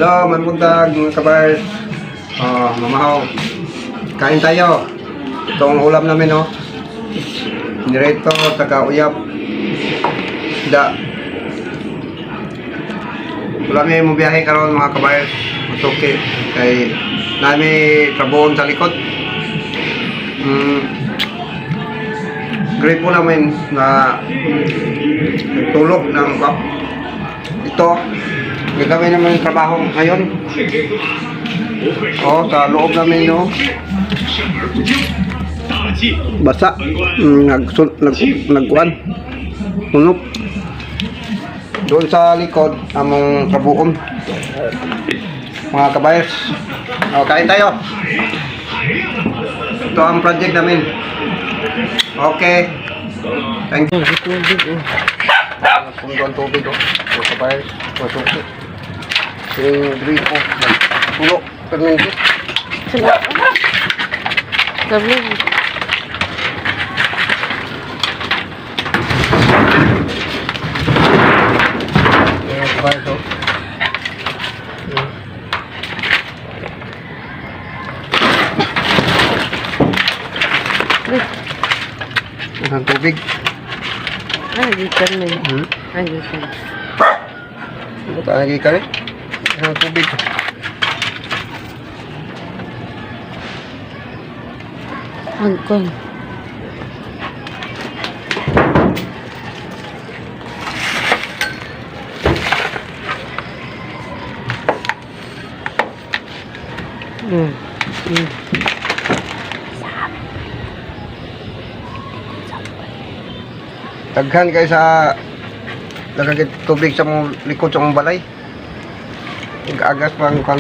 Hello, mabuntag mga kabars. Oh, mamahaw. Kain tayo. Itong ulam namin, oh. Nireto, saka uyap. Da. Wala mi mo biyahe karon, mga kabars. Masuki. Kay nami trabuon sa likod. Grateful namin na tulog ng ito. Gagawin naman yung trabaho ngayon. Oh, sa loob namin, no. Basa. Nag, nag, nagkuan. Tunok. Doon sa likod, among trabuon. Mga kabayers. Oh, kain tayo. Ito ang project namin. Okay. Thank you. Tubig oh. Pundo ang tubig oh. Mga kabayers. Masuki. Yung gripo. Tulo. Perminti. Sila. Sabi. Mga kabayers oh. Ang tubig. Ah, gikan na yun. Hmm? Ah, gikan. Ano tayo nagikari? Ang tubig. Ang kon. Daghan kay sa daghan kay tubig sa mong likod sa mong balay. Nag-agas pa ang kang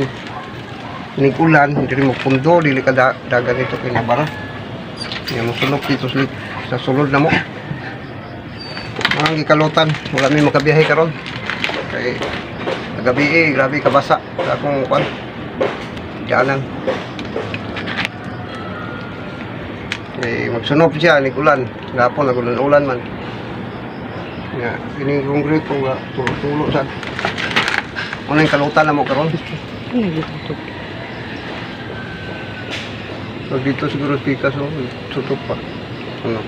ulan, hindi rin mo pundo, dili ka dagan ito kay nabara. Nga mo sulok dito sa sulod na mo. Mga gikalutan, wala mi makabiyahe karon. Kay gabi eh, grabe kabasa sa akong kwan. Daanan. Eh, magsunop siya, ulan. Gapon, nagulan-ulan man. Nga, ini kong gripo nga, tulo-tulo sa. Ano yung kalutan na mo karon? Ano dito? So dito siguro pikas oh, tutok pa. Ano?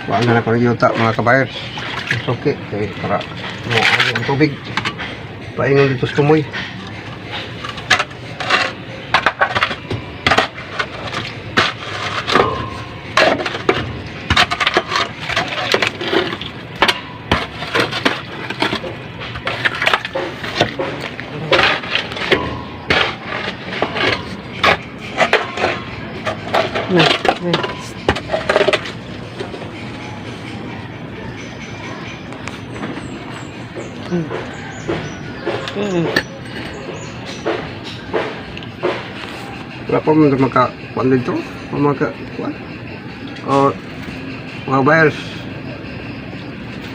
Wala na ko yuta, mga kabayers. It's okay. Kay para mo ang tubig. Paingon dito sa tumoy. Na, na. Wala pa mo maka kuan dito. Maka kuan. O mga buyers.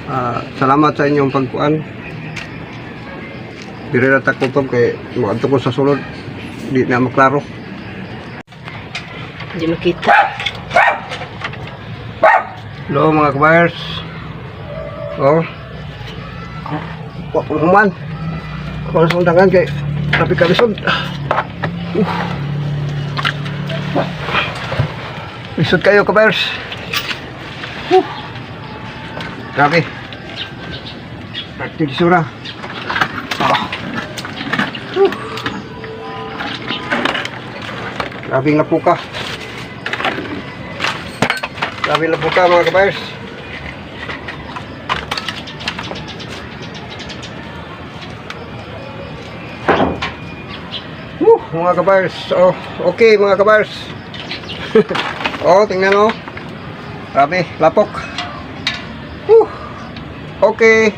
Ah, salamat sa inyong pagkuan. Dire ra ta kutob kay moadto ko sa sulod. Di na maklaro. Hindi makita. Hello, mga kabayers. Oh. Wa pong human. Wala sa undangan kay grabe ka lisod. Lisod kayo, kabayers. Grabe. Praktik sura. Ah. Grabe nga po ka. Grabe na po ka, mga kabayers. Woo, mga kabayers. Oh, okay, mga kabayers. Oh, tingnan oh. Grabe, lapok. Woo. Okay.